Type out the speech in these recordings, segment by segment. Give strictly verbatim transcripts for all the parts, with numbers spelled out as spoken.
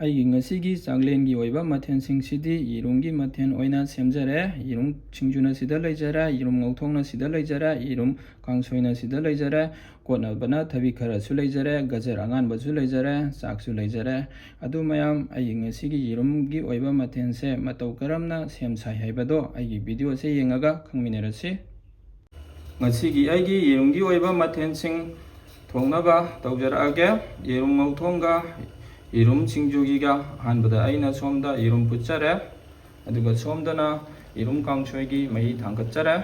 ꯑꯩꯒꯤ ꯉꯁꯤꯒꯤ ꯆꯥꯛꯂꯦꯟꯒꯤ ꯑꯣꯏꯕ ꯃꯊꯦꯜꯁꯤꯡꯁꯤꯗꯤ ꯌꯦꯔꯨꯝꯒꯤ ꯃꯊꯦꯜ ꯑꯣꯏꯅ ꯁꯦꯝꯖꯔꯦ꯫ ꯌꯦꯔꯨꯝ ꯁꯤꯡꯖꯨꯅ ꯁꯤꯗ ꯂꯩꯖꯔꯦ, ꯌꯦꯔꯨꯝ ꯉꯧꯊꯣꯡꯅ ꯁꯤꯗ ꯂꯩꯖꯔꯦ, ꯌꯦꯔꯨꯝ ꯀꯥꯡꯁꯣꯏꯅ ꯁꯤꯗ ꯂꯩꯖꯔꯦ, ꯀꯣꯠꯅꯕꯅ ꯊꯕꯤ ꯈꯔꯁꯨ ꯂꯩꯖꯔꯦ, ꯒꯖꯔ ꯑꯉꯥꯟꯕꯁꯨ ꯂꯩꯖꯔꯦ, ꯆꯥꯛꯁꯨ ꯂꯩꯖꯔꯦ꯫ ꯑꯗꯨ ꯃꯌꯥꯝ, ꯑꯩꯒꯤ ꯉꯁꯤꯒꯤ ꯌꯦꯔꯨꯝꯒꯤ ꯑꯣꯏꯕ ꯃꯊꯦꯜꯁꯦ ꯃꯇꯧ ꯀꯔꯝꯅ ꯁꯦꯝ ꯁꯥꯏ ꯍꯥꯏꯕꯗꯣ ꯑꯩꯒꯤ ꯚꯤꯗꯤꯑꯣꯁꯦ ꯌꯦꯡꯉꯒ ꯈꯪꯃꯤꯟꯅꯔꯁꯤ꯫ ꯉꯁꯤꯒꯤ ꯑꯩꯒꯤ ꯌꯦꯔꯨꯝꯒꯤ ꯑꯣꯏꯕ ꯃꯊꯦꯜꯁꯤꯡ ꯊꯣꯡꯅꯕ ꯇꯧꯖꯔꯛꯑꯒꯦ꯫ ꯌꯦꯔꯨꯝ ꯉꯧꯊꯣꯡꯒ ꯌꯦꯔꯨꯝ ꯁꯤꯡꯖꯨꯒꯤꯒ ꯑꯍꯥꯟꯕꯗ ꯑꯩꯅ ꯁꯣꯝꯗ ꯌꯦꯔꯨꯝ ꯐꯨꯠꯆꯔꯦ꯫ ꯑꯗꯨꯒ ꯁꯣꯝꯗꯅ ꯌꯦꯔꯨꯝ ꯀꯥꯡꯁꯣꯏꯒꯤ ꯃꯍꯤ ꯊꯥꯡꯒꯠꯆꯔꯦ꯫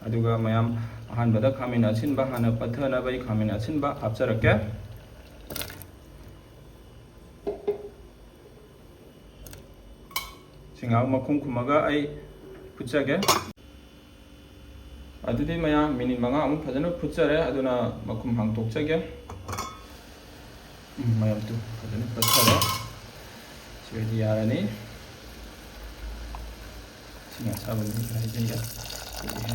ꯑꯗꯨꯒ ꯃꯌꯥꯝ, ꯑꯍꯥꯟꯕꯗ ꯈꯥꯃꯦꯟ ꯑꯁꯤꯟꯕ ꯍꯥꯟꯅ ꯄꯠꯊꯅꯕ ꯑꯩ ꯈꯥꯃꯦꯟ ꯑꯁꯤꯟꯕ ꯍꯥꯞꯆꯔꯛꯀꯦ꯫ ꯁꯤ ꯉꯥꯏꯍꯥꯛ ꯃꯈꯨꯝ ꯈꯨꯝꯃꯒ ꯑꯩ ꯐꯨꯠꯆꯒꯦ꯫ ꯑꯗꯨꯗꯤ ꯃꯌꯥꯝ, ꯃꯤꯅꯤꯠ ꯃꯉꯥꯃꯨꯛ ꯐꯖꯅ ꯐꯨꯠꯆꯔꯦ, ꯑꯗꯨꯅ ꯃꯈꯨꯝ ꯍꯥꯡꯇꯣꯛꯆꯒꯦ꯫ ꯎꯝ, ꯃꯌꯥꯝ ꯇꯨ ꯐꯖꯅ ꯐꯨꯠꯆꯔꯦ꯫ ꯁꯤꯒꯗꯤ ꯌꯥꯔꯅꯤ꯫ ꯏꯁꯤꯡ ꯑꯁꯥꯕ ꯃꯍꯤ ꯈꯔ ꯍꯩꯖꯤꯟꯒꯦ꯫ ꯀꯨꯏꯔꯦ꯫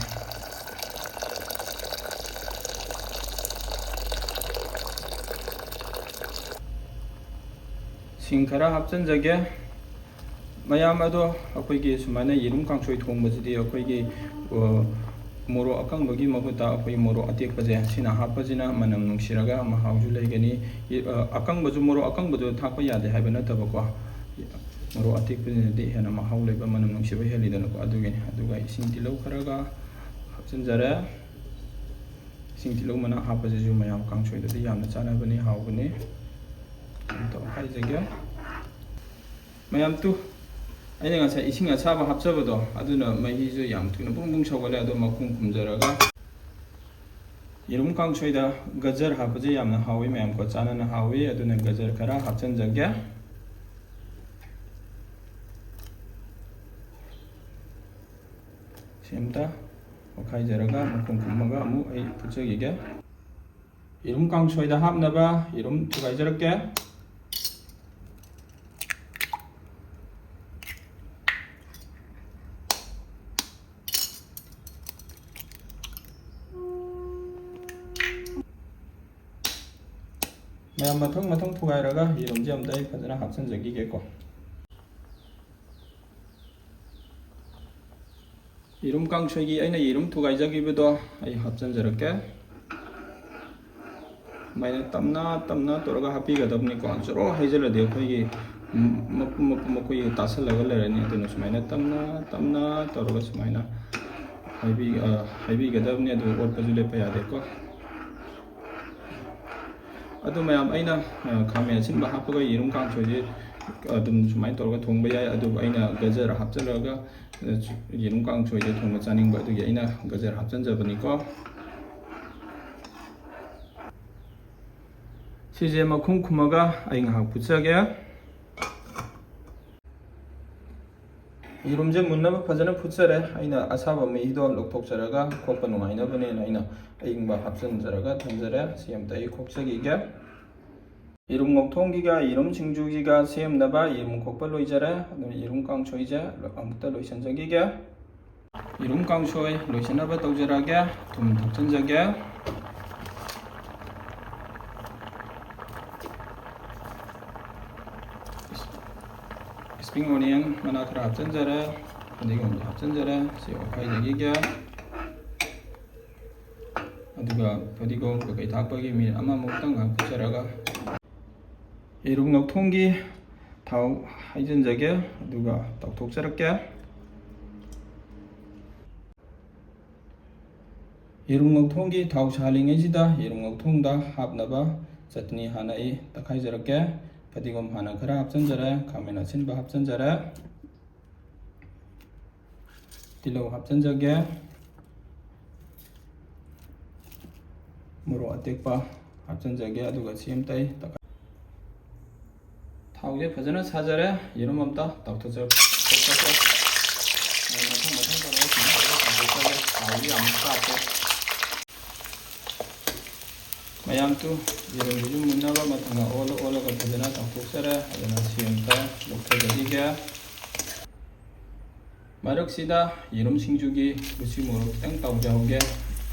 ꯁꯤꯡ ꯈꯔ ꯍꯥꯞꯆꯤꯟꯖꯒꯦ꯫ ꯃꯌꯥꯝ ꯑꯗꯣ, ꯑꯩꯈꯣꯏꯒꯤ ꯁꯨꯃꯥꯏꯅ ꯌꯦꯔꯨꯝ ꯀꯥꯡꯁꯣꯏ ꯊꯣꯡꯕꯁꯤꯗꯤ ꯑꯩꯈꯣꯏꯒꯤ, ꯑ, ꯃꯣꯔꯣꯛ ꯑꯀꯪꯕꯒꯤ ꯃꯍꯨꯠꯇ ꯑꯩꯈꯣꯏ ꯃꯣꯔꯣꯛ ꯑꯇꯦꯛꯄꯁꯦ ꯁꯤꯅ ꯍꯥꯞꯄꯁꯤꯅ ꯃꯅꯝ ꯅꯨꯡꯁꯤꯔꯒ ꯃꯍꯥꯎꯁꯨ ꯂꯩꯒꯅꯤ꯫ ꯌꯦ-, ꯑ, ꯑꯀꯪꯕꯁꯨ, ꯃꯣꯔꯣꯛ ꯑꯀꯪꯕꯗꯣ ꯊꯥꯛꯄ ꯌꯥꯗꯦ ꯍꯥꯏꯕ ꯅꯠꯇꯕꯀꯣ꯫ ꯃꯣꯔꯣꯛ ꯑꯇꯦꯛꯄꯁꯤꯅꯗꯤ ꯍꯦꯟꯅ ꯃꯍꯥꯎ ꯂꯩꯕ, ꯃꯅꯝ ꯅꯨꯡꯁꯤꯕ ꯍꯦꯜꯂꯤꯗꯅꯀꯣ꯫ ꯑꯗꯨꯒꯤꯅꯤ꯫ ꯑꯗꯨꯒ ꯏꯁꯤꯡ ꯇꯤꯜꯍꯧ ꯈꯔꯒ ꯍꯥꯞꯆꯤꯟꯖꯔꯦ꯫ ꯏꯁꯤꯡ ꯇꯤꯜꯍꯧ ꯃꯅꯥ ꯍꯥꯞꯄꯁꯤꯁꯨ ꯃꯌꯥꯝ ꯀꯥꯡꯁꯣꯏꯗꯗꯤ ꯌꯥꯝꯅ ꯆꯥꯅꯕꯅꯤ, ꯍꯥꯎꯕꯅꯤ꯫ ꯑꯝꯇ ꯍꯥꯏꯖꯒꯦ꯫ ꯃꯌꯥꯝ ꯇꯨ, ꯑꯩꯅ ꯉꯁꯥꯏ ꯏꯁꯤꯡ ꯑꯁꯥꯕ ꯍꯥꯞꯆꯕꯗꯣ, ꯑꯗꯨꯅ ꯃꯍꯤꯁꯨ ꯌꯥꯝ ꯊꯨꯅ ꯕꯨꯡ ꯕꯨꯡ ꯁꯧꯒꯠꯂꯦ꯫ ꯑꯗꯣ ꯃꯈꯨꯝ ꯈꯨꯝꯖꯔꯒ, ꯌꯦꯔꯨꯝ ꯀꯥꯡꯁꯣꯏꯗ ꯒꯖꯔ ꯍꯥꯞꯄꯁꯦ ꯌꯥꯝꯅ ꯍꯥꯎꯏ, ꯃꯌꯥꯝꯀꯣ, ꯆꯥꯅꯅ ꯍꯥꯎꯏ꯫ ꯑꯗꯨꯅ ꯒꯖꯔ ꯈꯔ ꯍꯥꯞꯆꯤꯟꯖꯒꯦ꯫ ꯁꯤ ꯑꯝꯇ ꯑꯣꯠꯈꯥꯏꯖꯔꯒ ꯃꯈꯨꯝ ꯈꯨꯝꯃꯒ ꯑꯃꯨꯛ ꯑꯩ ꯐꯨꯠꯆꯈꯤꯒꯦ꯫ ꯌꯦꯔꯨꯝ ꯀꯥꯡꯁꯣꯏꯗ ꯍꯥꯞꯅꯕ ꯌꯦꯔꯨꯝ ꯊꯨꯒꯥꯏꯖꯔꯛꯀꯦ꯫ ꯃꯌꯥꯝ ꯃꯊꯪ ꯃꯊꯪ ꯊꯨꯒꯥꯏꯔꯒ ꯌꯦꯔꯨꯝꯁꯦ ꯑꯝꯇ ꯑꯩ ꯐꯖꯅ ꯍꯥꯞꯆꯤꯟꯖꯈꯤꯒꯦꯀꯣ꯫ ꯌꯦꯔꯨꯝ ꯀꯥꯡꯁꯣꯏꯒꯤ ꯑꯩꯅ ꯌꯦꯔꯨꯝ ꯊꯨꯒꯥꯏꯖꯈꯤꯕꯗꯣ ꯑꯩ ꯍꯥꯞꯆꯤꯟꯖꯔꯛꯀꯦ꯫ ꯁꯨꯃꯥꯏꯅ ꯇꯞꯅ ꯇꯞꯅ ꯇꯧꯔꯒ ꯍꯥꯞꯄꯤꯒꯗꯕꯅꯤꯀꯣ꯫ ꯖꯣꯔꯣ ꯍꯩꯖꯤꯜꯂꯗꯤ ꯑꯩꯈꯣꯏꯒꯤ ꯃꯀꯨ ꯃꯀꯨ ꯃꯈꯣꯏꯒꯤ ꯇꯥꯁꯜꯂꯒ ꯂꯩꯔꯅꯤ꯫ ꯑꯗꯨꯅ ꯁꯨꯃꯥꯏꯅ ꯇꯞꯅ ꯇꯞꯅ ꯇꯧꯔꯒ ꯁꯨꯃꯥꯏꯅ ꯍꯩꯕꯤ-, ꯑ, ꯍꯩꯕꯤꯒꯗꯕꯅꯤ꯫ ꯑꯗꯨ ꯑꯣꯠꯄꯁꯨ ꯂꯦꯞꯄ ꯌꯥꯗꯦꯀꯣ꯫ ꯑꯗꯨ ꯃꯌꯥꯝ ꯑꯩꯅ, ꯑ, ꯈꯥꯃꯦꯟ ꯑꯁꯤꯟꯕ ꯍꯥꯞꯄꯒ ꯌꯦꯔꯨꯝ ꯀꯥꯡꯁꯣꯏꯁꯦ ꯑꯗꯨꯝ ꯁꯨꯃꯥꯏꯅ ꯇꯧꯔꯒ ꯊꯣꯡꯕ ꯌꯥꯏ꯫ ꯑꯗꯨꯕꯨ ꯑꯩꯅ ꯒꯖꯔ ꯍꯥꯞꯆꯤꯜꯂꯒ, ꯑ, ꯌꯦꯔꯨꯝ ꯀꯥꯡꯁꯣꯏꯁꯦ ꯊꯣꯡꯕ ꯆꯥꯅꯤꯡꯕ, ꯑꯗꯨꯒꯤ ꯑꯩꯅ ꯒꯖꯔ ꯍꯥꯞꯆꯤꯟꯖꯕꯅꯤꯀꯣ꯫ ꯁꯤꯁꯦ ꯃꯈꯨꯝ ꯈꯨꯝꯃꯒ ꯑꯩ ꯉꯥꯏꯍꯥꯛ ꯐꯨꯠꯆꯒꯦ꯫ ꯌꯦꯔꯨꯝꯁꯦ ꯃꯨꯟꯅꯕ ꯐꯖꯅ ꯐꯨꯠꯆꯔꯦ꯫ ꯑꯩꯅ ꯑꯁꯥꯕ ꯃꯍꯤꯗꯣ ꯂꯧꯊꯣꯛꯆꯔꯒ ꯈꯣꯛꯄ ꯅꯨꯡꯉꯥꯏꯅꯕꯅꯦꯅ ꯑꯩꯅ ꯑꯏꯪꯕ ꯍꯥꯞꯆꯤꯟꯖꯔꯒ ꯊꯝꯖꯔꯦ꯫ ꯁꯤ ꯑꯝꯇ ꯑꯩ ꯈꯣꯛꯆꯈꯤꯒꯦ꯫ ꯌꯦꯔꯨꯝ ꯉꯧꯊꯣꯡꯒꯤꯒ ꯌꯦꯔꯨꯝ ꯁꯤꯡꯖꯨꯒꯤꯒ ꯁꯦꯝꯅꯕ ꯌꯦꯔꯨꯝ ꯈꯣꯛꯄ ꯂꯣꯏꯖꯔꯦ꯫ ꯑꯗꯨꯅ ꯌꯦꯔꯨꯝ ꯀꯥꯡꯁꯣꯏꯁꯦ ꯑꯃꯨꯛꯇ ꯂꯣꯏꯁꯤꯟꯖꯈꯤꯒꯦ꯫ ꯌꯦꯔꯨꯝ ꯀꯥꯡꯁꯣꯏ ꯂꯣꯏꯁꯤꯟꯅꯕ ꯇꯧꯖꯔꯛꯑꯒꯦ꯫ ꯊꯨꯝ ꯊꯥꯛꯆꯤꯟꯖꯒꯦ꯫ Spring onion ꯃꯅꯥ ꯈꯔ ꯍꯥꯞꯆꯤꯟꯖꯔꯦ, ꯐꯗꯤꯒꯣꯝꯁꯨ ꯍꯥꯞꯆꯤꯟꯖꯔꯦ꯫ ꯁꯤ ꯑꯣꯠꯈꯥꯏꯖꯈꯤꯒꯦ꯫ ꯑꯗꯨꯒ ꯐꯗꯤꯒꯣꯝ ꯀꯩꯀꯩ ꯊꯥꯛꯄꯒꯤ ꯃꯤꯅꯤꯠ ꯑꯃꯃꯨꯛꯇꯪ ꯉꯥꯏꯍꯥꯛ ꯐꯨꯠꯆꯔꯒ ꯌꯦꯔꯨꯝ ꯉꯧꯊꯣꯡꯒꯤ ꯊꯥꯎ ꯍꯩꯖꯤꯟꯖꯒꯦ, ꯑꯗꯨꯒ ꯇꯧꯊꯣꯛꯆꯔꯛꯀꯦ꯫ ꯌꯦꯔꯨꯝ ꯉꯧꯊꯣꯡꯒꯤ ꯊꯥꯎ ꯁꯥꯍꯜꯂꯤꯉꯩꯁꯤꯗ ꯌꯦꯔꯨꯝ ꯉꯧꯊꯣꯡꯗ ꯍꯥꯞꯅꯕ ꯆꯠꯅꯤ ꯍꯥꯟꯅ ꯑꯩ ꯇꯛꯈꯥꯏꯖꯔꯛꯀꯦ꯫ ꯐꯗꯤꯒꯣꯝ ꯍꯥꯟꯅ ꯈꯔ ꯍꯥꯞꯆꯤꯟꯖꯔꯦ, ꯈꯥꯃꯦꯟ ꯑꯁꯤꯟꯕ ꯍꯥꯞꯆꯤꯟꯖꯔꯦ, ꯇꯤꯜꯍꯧ ꯍꯥꯞꯆꯤꯟꯖꯒꯦ, ꯃꯣꯔꯣꯛ ꯑꯇꯦꯛꯄ ꯍꯥꯞꯆꯤꯟꯖꯒꯦ, ꯑꯗꯨꯒ ꯁꯤ ꯑꯝꯇ ꯑꯩ ꯇꯛꯈꯥꯏ-, ꯊꯥꯎꯁꯦ ꯐꯖꯅ ꯁꯥꯖꯔꯦ꯫ ꯌꯦꯔꯨꯝ ꯑꯝꯇ ꯇꯥꯎꯊꯣꯛꯆ-, ꯇꯥꯎꯊꯣꯛꯆꯒꯦ꯫ ꯃꯊꯪ ꯃꯊꯪ ꯇꯧꯔꯒ ꯁꯨꯃꯥꯏꯅ ꯇꯧꯔꯒ ꯇꯥꯎꯊꯣꯛꯆꯒꯦ꯫ ꯊꯥꯎꯁꯦ ꯌꯥꯝ ꯀꯥꯞꯄꯦ꯫ ꯃꯌꯥꯝꯁꯨ ꯌꯦꯔꯨꯝꯁꯤꯁꯨ ꯃꯨꯟꯅꯕ ꯃꯊꯪꯗ ꯑꯣꯜꯂ ꯑꯣꯜꯂꯒ ꯐꯖꯅ ꯇꯥꯎꯊꯣꯛꯆꯔꯦ꯫ ꯑꯗꯨꯅ ꯁꯤ ꯑꯝꯇ ꯂꯧꯊꯣꯛꯆꯈꯤꯒꯦ꯫ ꯃꯔꯛꯁꯤꯗ ꯌꯦꯔꯨꯝ ꯁꯤꯡꯖꯨꯒꯤ ꯃꯆꯨ ꯃꯣꯔꯣꯛ ꯈꯤꯇꯪ ꯇꯧꯖꯍꯧꯒꯦ꯫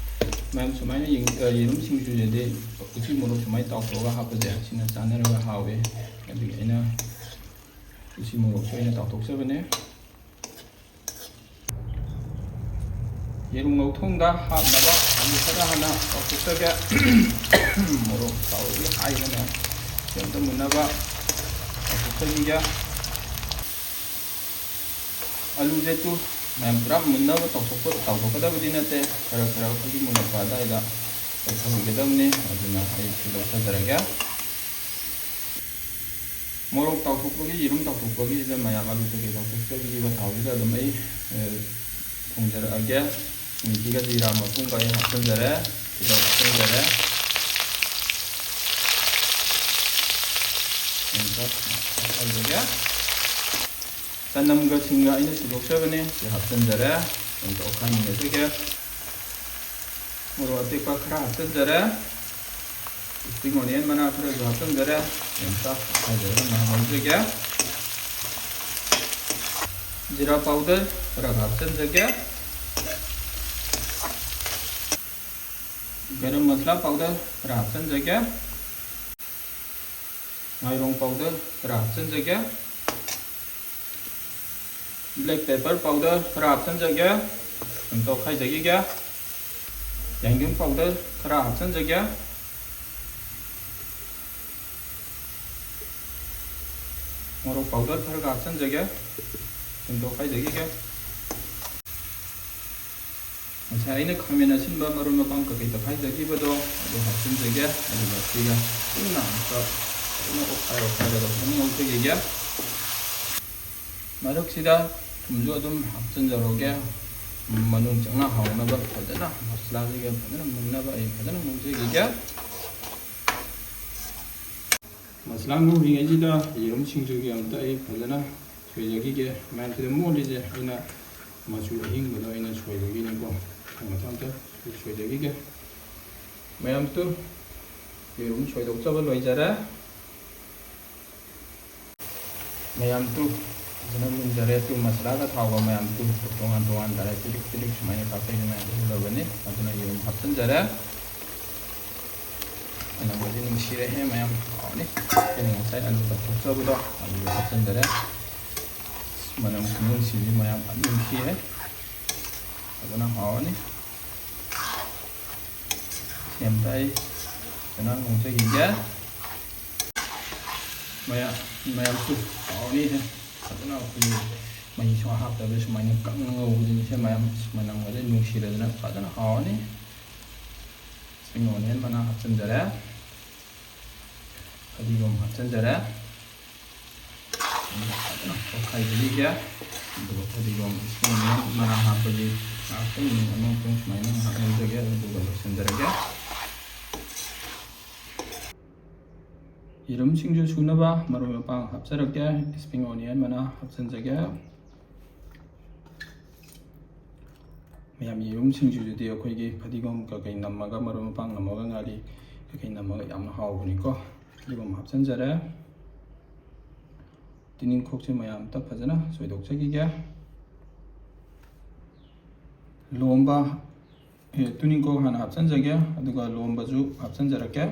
ꯃꯌꯥꯝ ꯁꯨꯃꯥꯏꯅ ꯌꯦꯡ-, ꯑ, ꯌꯦꯔꯨꯝ ꯁꯤꯡꯖꯨꯁꯤꯗꯤ ꯎꯆꯤ ꯃꯣꯔꯣꯛ ꯁꯨꯃꯥꯏꯅ ꯇꯥꯎꯊꯣꯛꯑꯒ ꯍꯥꯞꯄꯁꯦ, ꯁꯤꯅ ꯆꯥꯅꯔꯒ ꯍꯥꯎꯋꯦ꯫ ꯑꯗꯨꯒꯤ ꯑꯩꯅ ꯎꯆꯤ ꯃꯣꯔꯣꯛꯁꯨ ꯑꯩꯅ ꯇꯥꯎꯊꯣꯛꯆꯕꯅꯦ꯫ ꯌꯦꯔꯨꯝ ꯉꯧꯊꯣꯡꯗ ꯍꯥꯞꯅꯕ ꯑꯂꯨ ꯈꯔ ꯍꯥꯟꯅ ꯇꯥꯎꯊꯣꯛꯆꯒꯦ꯫ ꯃꯣꯔꯣꯛ ꯁꯥꯕꯒꯤ ꯍꯥꯏꯕꯅꯦ꯫ ꯁꯤ ꯑꯝꯇ ꯃꯨꯟꯅꯕ ꯇꯥꯎꯊꯣꯛꯆꯈꯤꯒꯦ꯫ ꯑꯂꯨꯁꯦ ꯇꯨ ꯃꯌꯥꯝ ꯄꯨꯔꯥ ꯃꯨꯟꯅꯕ ꯇꯥꯎꯊꯣꯛꯄ-, ꯇꯥꯎꯊꯣꯛꯀꯗꯕꯗꯤ ꯅꯠꯇꯦ꯫ ꯈꯔ ꯈꯔ ꯑꯩꯈꯣꯏꯒꯤ ꯃꯨꯜꯂꯛꯄ ꯑꯗꯨꯋꯥꯏꯗ ꯂꯧꯊꯕꯤꯒꯗꯕꯅꯤ꯫ ꯑꯗꯨꯅ ꯑꯩ ꯁꯤ ꯂꯧꯊꯖꯔꯒꯦ꯫ ꯃꯣꯔꯣꯛ ꯇꯥꯎꯊꯣꯛꯄꯒꯤ, ꯌꯦꯔꯨꯝ ꯇꯥꯎꯊꯣꯛꯄꯒꯤꯁꯤꯗ ꯃꯌꯥꯝ ꯑꯂꯨ ꯀꯩꯀꯩ ꯇꯥꯎꯊꯣꯛꯆꯈꯤꯕ ꯊꯥꯎꯁꯤꯗ ꯑꯗꯨꯝ ꯑꯩ, ꯑ, ꯊꯣꯡꯖꯔꯛꯑꯒꯦ꯫ ꯃꯤꯊꯤꯒ ꯖꯤꯔꯥ ꯃꯄꯨꯝꯒ ꯑꯩ ꯍꯥꯞꯆꯤꯟꯖꯔꯦ꯫ ꯁꯤꯗ ꯍꯥꯞꯆꯤꯟꯖꯔꯦ꯫ ꯑꯃꯨꯛꯀ ꯍꯥꯞꯆꯤꯟꯖꯒꯦ꯫ ꯆꯅꯝꯒ ꯁꯤꯡꯒ ꯑꯩꯅ ꯁꯨꯗꯣꯛꯆꯕꯅꯦ꯫ ꯁꯤ ꯍꯥꯞꯆꯤꯟꯖꯔꯦ꯫ ꯑꯃꯨꯛꯀ ꯑꯣꯠꯈꯥꯏꯃꯤꯟꯅꯖꯒꯦ꯫ ꯃꯣꯔꯣꯛ ꯑꯇꯦꯛꯄ ꯈꯔ ꯍꯥꯞꯆꯤꯟꯖꯔꯦ꯫ Spring onion ꯃꯅꯥ ꯈꯔꯁꯨ ꯍꯥꯞꯆꯤꯟꯖꯔꯦ꯫ ꯑꯃꯨꯛꯇ ꯑꯣꯠꯈꯥꯏꯖꯔꯒ ꯉꯥꯏꯍꯥꯛ ꯉꯧꯖꯒꯦ꯫ ꯖꯤꯔꯥ powder ꯈꯔ ꯍꯥꯞꯆꯤꯟꯖꯒꯦ꯫ ꯒꯔꯝ ꯃꯁꯂꯥ powder ꯈꯔ ꯍꯥꯞꯆꯤꯟꯖꯒꯦ꯫ ꯉꯥꯏꯔꯣꯡ powder ꯈꯔ ꯍꯥꯞꯆꯤꯟꯖꯒꯦ꯫ Black pepper powder ꯈꯔ ꯍꯥꯞꯆꯤꯟꯖꯒꯦ꯫ ꯑꯗꯨꯝ ꯇꯣꯠꯈꯥꯏꯖꯈꯤꯒꯦ꯫ ꯌꯥꯏꯉꯪ powder ꯈꯔ ꯍꯥꯞꯆꯤꯟꯖꯒꯦ꯫ ꯃꯣꯔꯣꯛ powder ꯈꯔꯒ ꯍꯥꯞꯆꯤꯟꯖꯒꯦ꯫ ꯑꯗꯨꯝ ꯇꯣꯠꯈꯥꯏꯖꯈꯤꯒꯦ꯫ ꯉꯁꯥꯏ ꯑꯩꯅ ꯈꯥꯃꯦꯟ ꯑꯁꯤꯟꯕ ꯃꯔꯣꯏ ꯃꯄꯥꯡ ꯀꯩꯀꯩ ꯇꯛꯈꯥꯏꯖꯈꯤꯕꯗꯣ ꯑꯗꯨ ꯍꯥꯞꯆꯤꯟꯖꯒꯦ꯫ ꯑꯗꯨꯒ ꯁꯤꯒ ꯄꯨꯟꯅ ꯑꯃꯨꯛꯀ ꯐꯖꯅ ꯑꯣꯠꯈꯥꯏ ꯑꯣꯠꯈꯥꯏꯔꯒ ꯐꯖꯅ ꯉꯧꯖꯈꯤꯒꯦ꯫ ꯃꯔꯛꯁꯤꯗ ꯊꯨꯝꯁꯨ ꯑꯗꯨꯝ ꯍꯥꯞꯆꯤꯟꯖꯔꯣꯒꯦ꯫ ꯃꯅꯨꯡ ꯆꯪꯅ ꯍꯥꯎꯅꯕ ꯐꯖꯅ ꯃꯁꯂꯥꯁꯤꯒ ꯐꯖꯅ ꯃꯨꯟꯅꯕ ꯑꯩ ꯐꯖꯅ ꯉꯧꯖꯈꯤꯒꯦ꯫ ꯃꯁꯂꯥ ꯉꯧꯔꯤꯉꯩꯁꯤꯗ ꯌꯦꯔꯨꯝ ꯁꯤꯡꯖꯨꯒꯤ ꯑꯝꯇ ꯑꯩ ꯐꯖꯅ ꯁꯣꯏꯖꯈꯤꯒꯦ꯫ ꯃꯌꯥꯝꯁꯤꯗ ꯃꯣꯜꯂꯤꯁꯦ ꯑꯩꯅ ꯃꯆꯨ ꯑꯍꯤꯡꯕꯗꯣ ꯑꯩꯅ ꯁꯣꯏꯕꯒꯤꯅꯤꯀꯣ꯫ ꯃꯊꯪ ꯃꯊꯪ ꯁꯣꯏꯖꯈꯤꯒꯦ꯫ ꯃꯌꯥꯝꯁꯨ ꯌꯦꯔꯨꯝ ꯁꯣꯏꯗꯣꯛꯆꯕ ꯂꯣꯏꯖꯔꯦ꯫ ꯃꯌꯥꯝꯁꯨ ꯐꯖꯅ ꯃꯨꯟꯖꯔꯦ꯫ ꯇꯨ ꯃꯁꯥꯂꯥꯒ ꯊꯥꯎꯒ ꯃꯌꯥꯝ ꯇꯨ ꯇꯣꯉꯥꯟ ꯇꯣꯉꯥꯟ ꯇꯥꯔꯦ꯫ ꯇꯤꯔꯤꯛ ꯇꯤꯔꯤꯛ ꯁꯨꯃꯥꯏꯅ ꯀꯥꯞꯄꯩꯁꯦ ꯃꯌꯥꯝ ꯎꯍꯜꯂꯕꯅꯤ꯫ ꯑꯗꯨꯅ ꯌꯦꯔꯨꯝ ꯍꯥꯞꯆꯤꯟꯖꯔꯦ꯫ ꯃꯅꯝꯒꯗꯤ ꯅꯨꯡꯁꯤꯔꯦꯍꯦ ꯃꯌꯥꯝ, ꯍꯥꯎꯔꯅꯤ꯫ ꯑꯩꯅ ꯉꯁꯥꯏ ꯑꯂꯨ ꯀꯛꯊꯣꯛꯆꯕꯗꯣ ꯑꯂꯨꯗꯣ ꯍꯥꯞꯆꯤꯟꯖꯔꯦ꯫ ꯃꯅꯝ ꯈꯨꯅꯨꯡꯁꯤꯗꯤ ꯃꯌꯥꯝ ꯐꯖꯅ ꯅꯨꯡꯁꯤꯍꯦ꯫ ꯐꯖꯅ ꯍꯥꯎꯔꯅꯤ꯫ ꯁꯦꯝ ꯇꯥꯏ꯫ ꯐꯖꯅ ꯉꯧꯖꯈꯤꯒꯦ꯫ ꯃꯌꯥꯝ, ꯃꯌꯥꯝꯁꯨ ꯍꯥꯎꯔꯅꯤꯍꯦ꯫ ꯐꯖꯅ ꯑꯩꯈꯣꯏꯒꯤ ꯃꯍꯤꯁꯨ ꯍꯥꯞꯇꯕ ꯁꯨꯃꯥꯏꯅ ꯀꯪꯅ ꯉꯧꯕꯁꯤꯡꯁꯦ ꯃꯌꯥꯝ ꯃꯅꯝꯒꯁꯦ ꯅꯨꯡꯁꯤꯔꯗꯅ ꯐꯖꯅ ꯍꯥꯎꯔꯅꯤ꯫ Spring onion ꯃꯅꯥ ꯍꯥꯞꯆꯤꯟꯖꯔꯦ꯫ ꯐꯗꯤꯒꯣꯝ ꯍꯥꯞꯆꯤꯟꯖꯔꯦ꯫ ꯐꯖꯅ ꯇꯣꯠꯈꯥꯏꯕꯤꯔꯤꯒꯦ꯫ ꯑꯗꯨꯒ ꯐꯗꯤꯒꯣꯝ spring onion ꯃꯅꯥ ꯍꯥꯞꯄꯒꯤ ꯉꯥꯏꯍꯥꯛꯇꯪ, ꯃꯤꯅꯤꯠ ꯑꯃꯃꯨꯛꯇꯪ ꯁꯨꯃꯥꯏꯅ ꯉꯥꯏꯍꯥꯛ ꯉꯧꯖꯒꯦ, ꯑꯗꯨꯒ ꯂꯣꯏꯁꯤꯟꯖꯔꯒꯦ꯫ ꯌꯦꯔꯨꯝꯁꯤꯡꯁꯨ ꯁꯨꯅꯕ ꯃꯔꯣꯏ ꯃꯄꯥꯡ ꯍꯥꯞꯆꯔꯛꯀꯦ꯫ Spring onion ꯃꯅꯥ ꯍꯥꯞꯆꯤꯟꯖꯒꯦ꯫ ꯃꯌꯥꯝ, ꯌꯦꯔꯨꯝꯁꯤꯡꯁꯤꯗꯤ ꯑꯩꯈꯣꯏꯒꯤ ꯐꯗꯤꯒꯣꯝ ꯀꯩꯀꯩ ꯅꯝꯃꯒ, ꯃꯔꯣꯏ ꯃꯄꯥꯡ ꯅꯝꯃꯒ, ꯉꯥꯔꯤ ꯀꯩꯀꯩ ꯅꯝꯃꯒ ꯌꯥꯝꯅ ꯍꯥꯎꯕꯅꯤꯀꯣ꯫ ꯐꯗꯤꯒꯣꯝ ꯍꯥꯞꯆꯤꯟꯖꯔꯦ꯫ ꯇꯨꯅꯤꯡꯈꯣꯛꯁꯦ ꯃꯌꯥꯝ ꯑꯝꯇ ꯐꯖꯅ ꯁꯣꯏꯗꯣꯛꯆꯈꯤꯒꯦ꯫ ꯂꯣꯝꯕ, ꯑꯦ, ꯇꯨꯅꯤꯡꯈꯣꯛ ꯍꯥꯟꯅ ꯍꯥꯞꯆꯤꯟꯖꯒꯦ, ꯑꯗꯨꯒ ꯂꯣꯝꯕꯁꯨ ꯍꯥꯞꯆꯤꯟꯖꯔꯛꯀꯦ꯫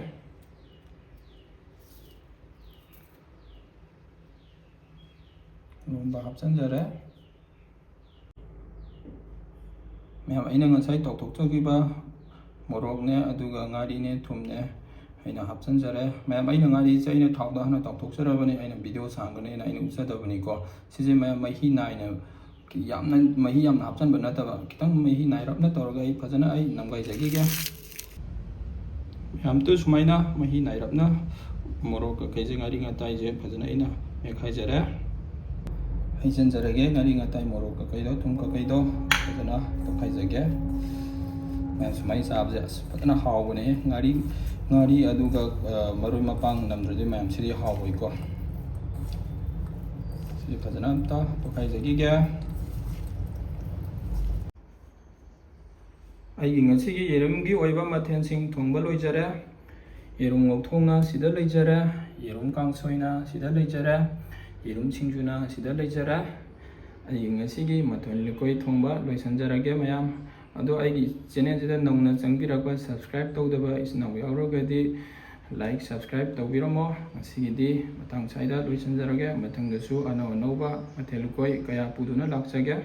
ꯂꯣꯝꯕ ꯍꯥꯞꯆꯤꯟꯖꯔꯦ꯫ ꯃꯌꯥꯝ, ꯑꯩꯅ ꯉꯁꯥꯏ ꯇꯥꯎꯊꯣꯛꯆꯈꯤꯕ ꯃꯣꯔꯣꯛꯅꯦ, ꯑꯗꯨꯒ ꯉꯥꯔꯤꯅꯦ, ꯊꯨꯝꯅꯦ ꯑꯩꯅ ꯍꯥꯞꯆꯤꯟꯖꯔꯦ꯫ ꯃꯌꯥꯝ, ꯑꯩꯅ ꯉꯥꯔꯤꯁꯦ ꯑꯩꯅ ꯊꯥꯎꯗ ꯍꯥꯟꯅ ꯇꯥꯎꯊꯣꯛꯆꯔꯕꯅꯤ, ꯑꯩꯅ ꯚꯤꯗꯤꯑꯣ ꯁꯥꯡꯒꯅꯦꯅ ꯑꯩꯅ ꯎꯠꯆꯗꯕꯅꯤꯀꯣ꯫ ꯁꯤꯁꯦ ꯃꯌꯥꯝ ꯃꯍꯤ ꯅꯥꯏꯅ, ꯌꯥꯝꯅ ꯃꯍꯤ ꯌꯥꯝꯅ ꯍꯥꯞꯆꯤꯟꯕ ꯅꯠꯇꯕ, ꯈꯤꯇꯪ ꯃꯍꯤ ꯅꯥꯏꯔꯞꯅ ꯇꯧꯔꯒ ꯑꯩ ꯐꯖꯅ ꯑꯩ ꯅꯝꯒꯥꯏꯖꯈꯤꯒꯦ꯫ ꯃꯌꯥꯝꯇꯨ ꯁꯨꯃꯥꯏꯅ ꯃꯍꯤ ꯅꯥꯏꯔꯞꯅ ꯃꯣꯔꯣꯛ ꯀꯩꯀꯩꯁꯦ, ꯉꯥꯔꯤ ꯉꯥꯇꯥꯏꯁꯦ ꯐꯖꯅ ꯑꯩꯅ ꯃꯦꯠꯈꯥꯏꯖꯔꯦ꯫ ꯍꯩꯖꯤꯟꯖꯔꯒꯦ ꯉꯥꯔꯤ ꯉꯥꯇꯥꯏ, ꯃꯣꯔꯣꯛ ꯀꯩꯀꯩꯗꯣ, ꯊꯨꯝ ꯀꯩꯀꯩꯗꯣ ꯐꯖꯅ ꯇꯣꯠꯈꯥꯏꯖꯒꯦ꯫ ꯃꯌꯥꯝ ꯁꯨꯃꯥꯏꯅ ꯆꯥꯕꯁꯦ ꯑꯁ ꯐꯖꯅ ꯍꯥꯎꯕꯅꯦ꯫ ꯉꯥꯔꯤ, ꯉꯥꯔꯤ ꯑꯗꯨꯒ, ꯑ, ꯃꯔꯣꯏ ꯃꯄꯥꯡ ꯅꯝꯗ꯭ꯔꯗꯤ ꯃꯌꯥꯝ ꯁꯤꯗꯤ ꯍꯥꯎꯔꯣꯏꯀꯣ꯫ ꯁꯤꯗꯤ ꯐꯖꯅ ꯑꯝꯇ ꯇꯣꯠꯈꯥꯏꯖꯈꯤꯒꯦ꯫ ꯑꯩꯒꯤ ꯉꯁꯤꯒꯤ ꯌꯦꯔꯨꯝꯒꯤ ꯑꯣꯏꯕ ꯃꯊꯦꯜꯁꯤꯡ ꯊꯣꯡꯕ ꯂꯣꯏꯖꯔꯦ꯫ ꯌꯦꯔꯨꯝ ꯉꯧꯊꯣꯡꯅ ꯁꯤꯗ ꯂꯩꯖꯔꯦ, ꯌꯦꯔꯨꯝ ꯀꯥꯡꯁꯣꯏꯅ ꯁꯤꯗ ꯂꯩꯖꯔꯦ, ꯌꯦꯔꯨꯝ ꯁꯤꯡꯖꯨꯅ ꯑꯁꯤꯗ ꯂꯩꯖꯔꯦ꯫ ꯑꯩ ꯉꯁꯤꯒꯤ ꯃꯊꯦꯜ ꯂꯨꯀꯣꯏ ꯊꯣꯡꯕ ꯂꯣꯏꯁꯤꯟꯖꯔꯒꯦ ꯃꯌꯥꯝ꯫ ꯑꯗꯣ ꯑꯩꯒꯤ ꯆꯦꯅꯦꯜꯁꯤꯗ ꯅꯧꯅ ꯆꯪꯕꯤꯔꯛꯄ, ꯁꯕꯁꯀ꯭ꯔꯥꯏꯕ ꯇꯧꯗꯕ ꯏꯆꯤꯟ ꯏꯅꯥꯎ ꯌꯥꯎꯔꯒꯗꯤ ꯂꯥꯏꯛ, ꯁꯕꯁꯀ꯭ꯔꯥꯏꯕ ꯇꯧꯕꯤꯔꯝꯃꯣ꯫ ꯉꯁꯤꯒꯤꯗꯤ ꯃꯇꯥꯡ ꯁ꯭ꯋꯥꯏꯗ ꯂꯣꯏꯁꯤꯟꯖꯔꯒꯦ꯫ ꯃꯊꯪꯗꯁꯨ ꯑꯅꯧ ꯑꯅꯧꯕ ꯃꯊꯦꯜ ꯂꯨꯀꯣꯏ ꯀꯌꯥ ꯄꯨꯗꯨꯅ ꯂꯥꯛꯆꯒꯦ꯫